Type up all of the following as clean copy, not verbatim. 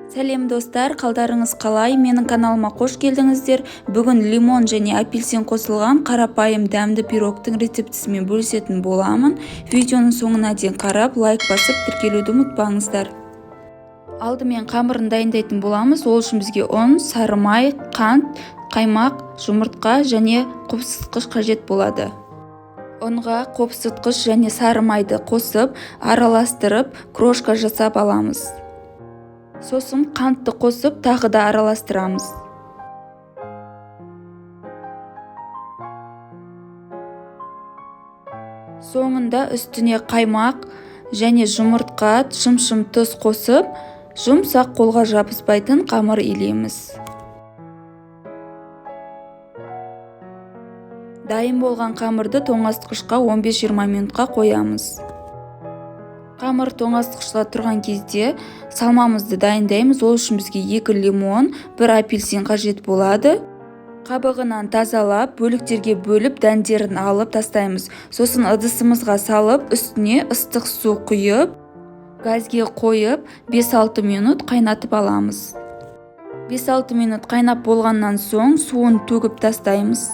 Сәлем, достар! Қалдарыңыз қалай? Менің каналыма қош келдіңіздер. Бүгін лимон және апельсин қосылған қарапайым дәмді пирогтың рецептісімен бөлісетін боламын. Видеоның соңына дейін қарап, лайк басып, тіркелуді ұмытпаңыздар. Алдымен қамырын дайындайтын боламыз. Ол үшін бізге ұн, сары май, қант, қаймақ, жұмыртқа және қопсытқыш қажет болады. Ұнға қопсытқыш және сары майды қосып, араластырып, крошка жасап аламыз. Сосын қантты қосып, тағы да араластырамыз. Соңында үстіне қаймақ және жұмыртқа, шымшым тұз қосып, жұмсақ, қолға жабыспайтын қамыр илейміз. Дайын болған қамырды тоңазытқышқа 15-20 минутқа қоямыз. Қамыр тоңазытқышта тұрған кезде салмамызды дайындаймыз. Ол үшін бізге екі лимон, бір апельсин қажет болады. Қабығынан тазалап, бөліктерге бөліп, дәндерін алып тастаймыз. Сосын ыдысымызға салып, үстіне ыстық су құйып, газге қойып, 5-6 минут қайнатып аламыз. 5-6 минут қайнап болғаннан соң суын төгіп тастаймыз.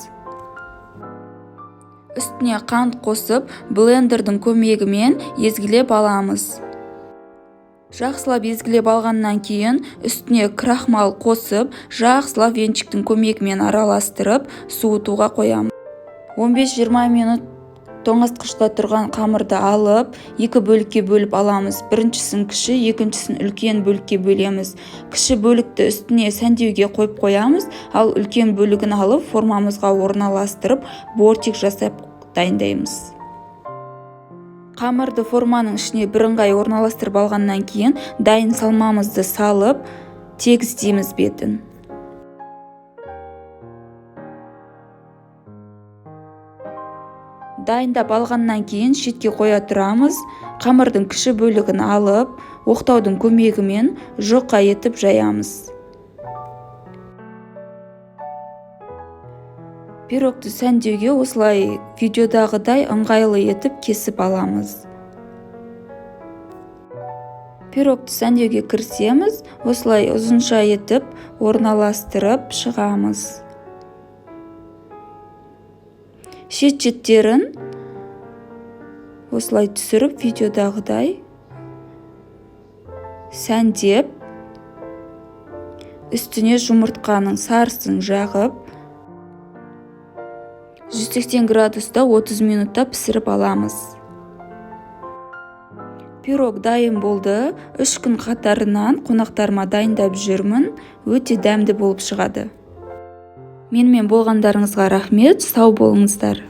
Үстіне қант қосып, блендердің көмегімен езгілеп аламыз. Жақсылап езгілеп алғаннан кейін үстіне крахмал қосып, жақсылап венчиктің көмегімен араластырып, суытуға қоямыз. 15-20 минут тоңазытқышта тұрған қамырды алып, екі бөлікке бөліп аламыз. Біріншісін кіші, екіншісін үлкен бөлікке бөлеміз. Кіші бөлікті үстіне сәндеуге қойып қоямыз, ал үлкен бөлігін алып, формамызға орналастырып, бортик жасап дайындаймыз. Қамырды форманың ішіне бірыңғай орналастырып алғаннан кейін дайын салмамызды салып, тегістейміз бетін. Дайындап алғаннан кейін шетке қоя тұрамыз. Қамырдың кіші бөлігін алып, оқтаудың көмегімен жұқа етіп жаямыз. Пирогты сәндеуге осылай видеодағыдай ыңғайлы етіп кесіп аламыз. Пирогты сәндеуге кірісеміз. Осылай ұзынша етіп орналастырып шығамыз. Шет-шеттерін осылай түсіріп, видеодағыдай сәндеп, үстіне жұмыртқаның сарысын жағып, 180 градуста 30 минутта пісіріп аламыз. Пирог дайын болды. 3 күн қатарынан қонақтарыма дайындап жүрмін. Өте дәмді болып шығады. Менімен болғандарыңызға рахмет, сау болыңыздар.